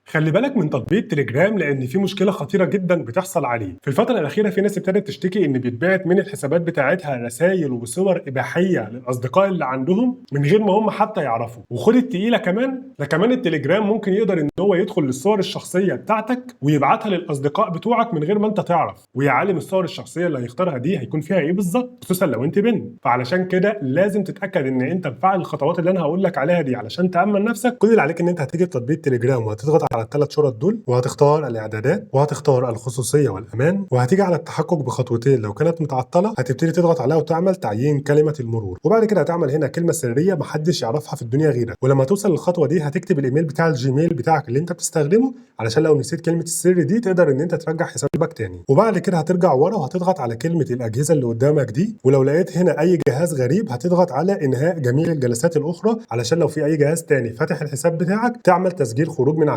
خلي بالك من تطبيق تليجرام لان في مشكلة خطيرة جدا بتحصل عليه. في الفترة الاخيرة في ناس ابتدت تشتكي ان بيتبعت من الحسابات بتاعتها رسائل وصور اباحية للاصدقاء اللي عندهم من غير ما هم حتى يعرفوا. وخد التقيله كمان، ده كمان التليجرام ممكن يقدر ان هو يدخل للصور الشخصية بتاعتك ويبعتها للاصدقاء بتوعك من غير ما انت تعرف. ويا عالم الصور الشخصية اللي هيختارها دي هيكون فيها ايه بالظبط، خصوصا لو انت بنت. فعلشان كده لازم تتاكد ان انت مفعل الخطوات اللي انا هقول لك عليها دي علشان تامن نفسك. كل اللي عليك ان انت هتيجي في تطبيق تليجرام وهتضغط على الثلاث شرط دول، وهتختار الاعدادات، وهتختار الخصوصية والامان، وهتيجي على التحقق بخطوتين. لو كانت متعطلة هتبتدي تضغط عليها وتعمل تعيين كلمة المرور، وبعد كده هتعمل هنا كلمة سرية محدش يعرفها في الدنيا غيرك. ولما توصل للخطوة دي هتكتب الايميل بتاع الجيميل بتاعك اللي انت بتستخدمه، علشان لو نسيت كلمة السر دي تقدر ان انت ترجع حسابك تاني. وبعد كده هترجع ورا وهتضغط على كلمة الاجهزة اللي قدامك دي، ولو لقيت هنا اي جهاز غريب هتضغط على انهاء جميع الجلسات الاخرى، علشان لو في اي جهاز تاني فاتح الحساب بتاعك تعمل تسجيل خروج من عليه.